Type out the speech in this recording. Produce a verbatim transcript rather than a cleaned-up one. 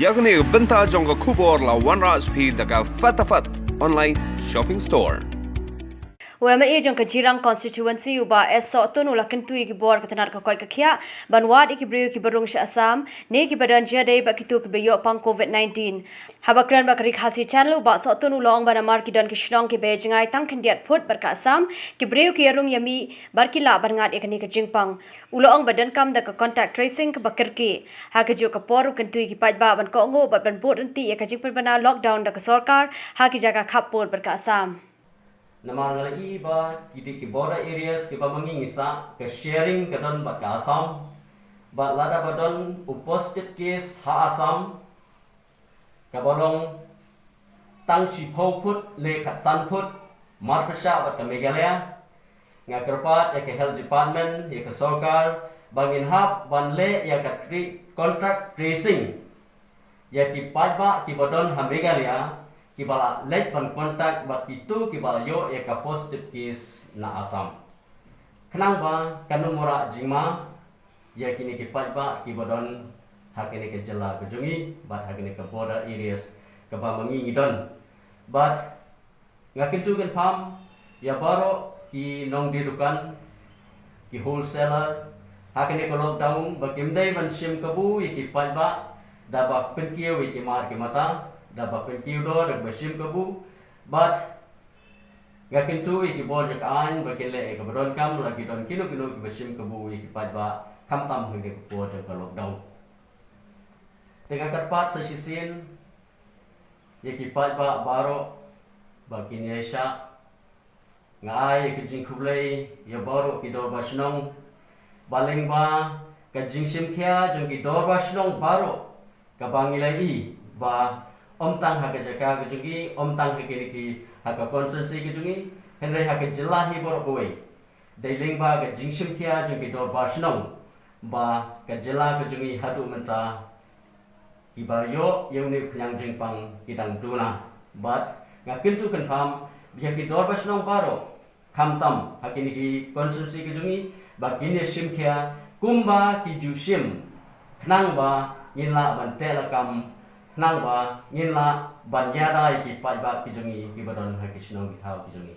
Ïa kane ka bynta jong ka khubor la wanrah sha phi da ka Fatafat Online Shopping Store. U MLA jong ka Jirang Constituency, u Bah S Sohtun, u la kyntu ïa ki bor ka tnat ka koit ka khiah ban wad ïa ki briew kiba rung sha Assam ne kiba don jia dei bad kito kiba ïoh pang COVID nineteen. Haba kren bad ka Ri Khasi Channel, u Bah Sohtun u la ong ba namar ki don ki shnong kiba ïajngai tang khyndiat phut bad ka Assam, ki briew ki ïarung ïamih bad ki lah ban ngat ïa kane ka jingpang. U la ong ba donkam da ka contact tracing kaba kyrkieh. Ha kajuh ka por u kyntu ïa ki paidbah ban kohnguh bad ban bud ryntih ïa ka jingpynbna lockdown da ka sorkar ha ki jaka khappud bad ka Assam. Namar nga la ïohi ba ki dei ki border areas kiba ma ngi ngi sah, ka sharing ka don bad ka Assam. Bad lada ba don u positive case ha Assam, kaba long tang shiphew phut ne khatsan phut marpyrshah bad ka Meghalaya, nga kyrpad ïa ka Health Department, ïa ka sorkar, ba ngin hap ban leh ïa ka tra-, contact tracing ïa ki paidbah kiba don ha Meghalaya, kiba la leit ban contact bad kito kiba la ïoh ïa ka positive case na Assam. Khnang ba kan ym wanrah jingma ïa kine ki paidbah kiba don ha kane ka jylla ka jong ngi bad ha kane ka border areas kaba ma ngi ngi don. Bad nga kyntu kynpham ïa baroh ki nongdie dukan, ki wholesaler, ha kane ka lockdown ba kim dei ban shim kabu ïa ki paidbah da ba pynkiew ïa ki mar ki mata, da ba pynkiew dor, da ba shim kabu. Bad nga kyntu ïa ki bor jong ka aiñ ba kin leh ïa kaba donkam, la ki don kino kino kiba shim kabu ïa ki paidbah, khamtam ha kane ka por jong ka lockdown. Te nga kyrpad sa shisien ïa ki paidbah baroh ba kin ïaishah. Nga ai ïa ka jingkhublei ïa baroh ki dorbar shnong, ba lyngba ka jingshim khia jong ki dorbar shnong baroh kaba ngi la ïohi ba ym tang ha ka jaka ka jong ngi, ym tang ha kine ki, ha ka constituency ka jong ngi, hynrei ha ka jylla hi baroh kawei. Dei lyngba ka jingshim khia jong ki dorbar shnong ba ka jylla ka jong ngi haduh mynta kiba ïoh ïa une u khñiang jingpang ki dang duna. Bad nga kyntu kynpham ïa ki dorbar shnong baroh, khamtam ha kine ki constituency ka jong ngi, ba kin ïa shim khia kumba ki ju shim, khnang ba ngin lah ban teh lakam, khnang ba ngin lah ban ïada ïa ki paidbah ki jong ngi kiba don ha ki shnong ki thaw ki jong ngi.